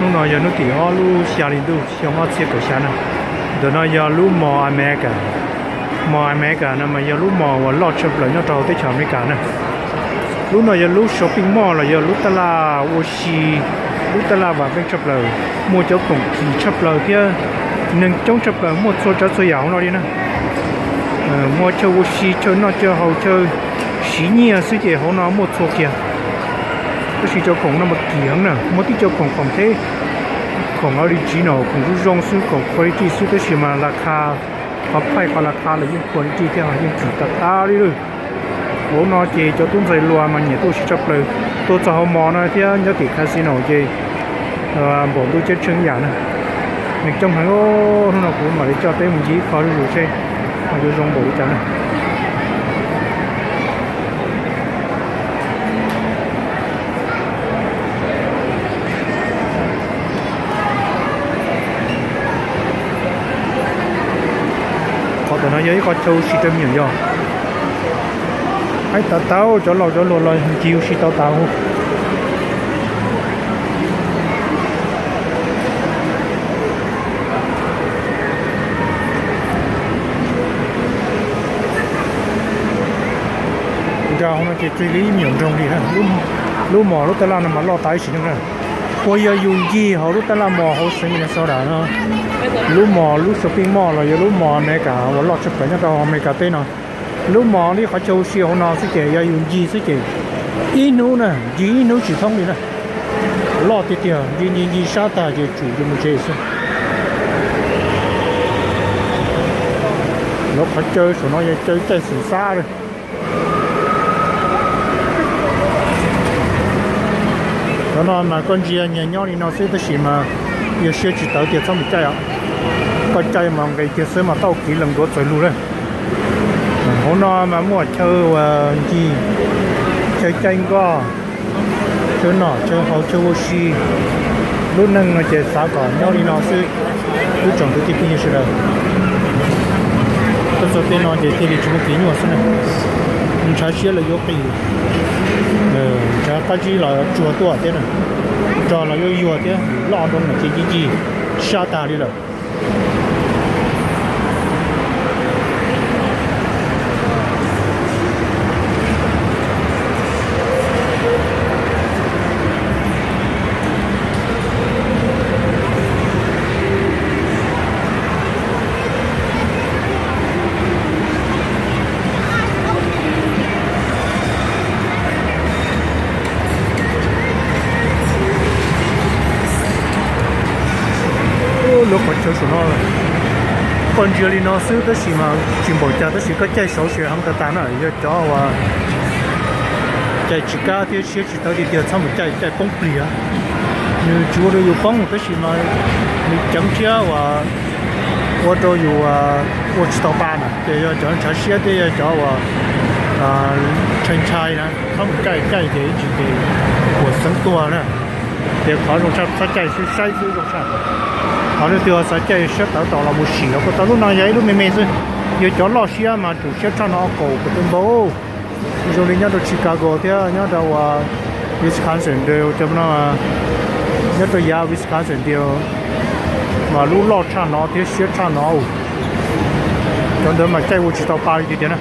Hnub no yog hnub tim ob lub xya hli ntuj xyoo ob txhiab kaum xya na. Ntawm no yog lub mall America. Mall America no mas yog lub mall uas loj tshaj plaws nyob rau hauv teb chaws Amelikas na. Lub no yog lub shopping mall los yog lub taj laj ua si, lub taj laj vam meej tshaj plaws, muaj cov khoom kim tshaj plaws thiab neeg coob tshaj plaws, muaj txhua tsav txhua yam hauv no li na. Muaj chaw ua si, chaw noj chaw haus, chaw siv nyiaj xwb ces hauv no muaj txhua kiag. Tab sis cov khoom no mas kim heev na, muaj tib co khoom khoom theb, khoom ua li tsiv no, khoom zoo zoo xwb, khoom quality xwb, tab sis mas las kha, qhov phaij qhov las kha los yeej quality thiab yeej kim tas tas li lawm. Hauv no ces cov tub ntxhais hluas mas nyiam tuaj ua si tshaj plaws, tuaj txog hauv mall no thiab nyob tim casino ces npaum ntuj ceeb tsheej ib yam na. Neeg coob heev. Hnub no kuv mam li coj peb mus ncig ib qho zuj zus seb ho yuav zoo npaum li cas na. Qhov ntawm no yog ib qho chaw ua si rau me nyuam yog. Haib tas tas, cov laus cov hluas los ncig ua si tau tas. Nram hauv no ces tseg li ib me nyuam nroog li na. Lub mall lub taj laj no mas loj tas ib sim neej na. Puas yog yus ncig hauv lub taj laj mall hauv xeev Minnesota no, lub mall lub shopping mall los yog lub mall Amelikas uas loj tshaj plaws nyob rau Amelikas teb no, lub mall li qhov chaw ua si hauv no xwb ces yog yus ncig xwb ces ib hnub na, ncig ib hnub tsis thoob li na. Loj tiag tiag, ncig ncig ncig sab tag ces tsum yus mus tsev xwb. Lawv qhov chaw saum no yog chaw caij xeem xab lawm. Cov no mas koj ntsia nyias nyob li no xwb tab sis mas yog siab tsis tawv tias txhob mus caij os. Koj caij mas nqis kiag xwb mas tau kiv lees duav txawg lug lawm. Hauv no mas muaj chaw uas ncig, chaw caij nkoj, chaw noj chaw haus chaw ua si. Lub neej no ces xav kom nyob li no xwb. Ib tsoom kwv tij phooj ywg sawv daws, tuaj txog tej no ces thiaj li tsis muaj kev nyuaj xwb na. Ntshav siab los yuav qis, ntshav qab zib los tsuag tuaj thiab na, rog los yuav yuag thiab, loj nroo ces ncig ncig sab tag li lawm. Lub qhov chaw saum no, koj ntsia li no xwb tab sis mas tsis npaum cas tab sis koj caij saud ces heev tas tas na. Yog cov uas caij tsis kab thiab siab tsis tawv tiag tiag txhob mus caij, caij poob plig. Nws tsis ua rau yus poob tab sis mas nws ceev thiab uas ua rau yus ua tsis tau pa na. Ces yog cov ntshav siab thiab yog cov uas ntshai ntshai na txhob mus caij, caij ces ib tsam ces puas xeeb tuag na. Ces qhov zoo tshaj txhob caij xwb, saib xwb zoo tshaj. Qhov leej twg xav caij siab tawv tau los mus sim los kuj tau. Lub no yog ib lub me me xwb, yog cov loj siab mas tsum siab tshaj no kaum pes tsawg npaum. Zoo li nyob rau Chicago thiab nyob rau Wisconsin, nyob rau yav Wisconsin tiag mas lub loj tshaj no thiab siab tshaj no. Cov ntawd mas caij ua tsis tau pa li tiag tiag na.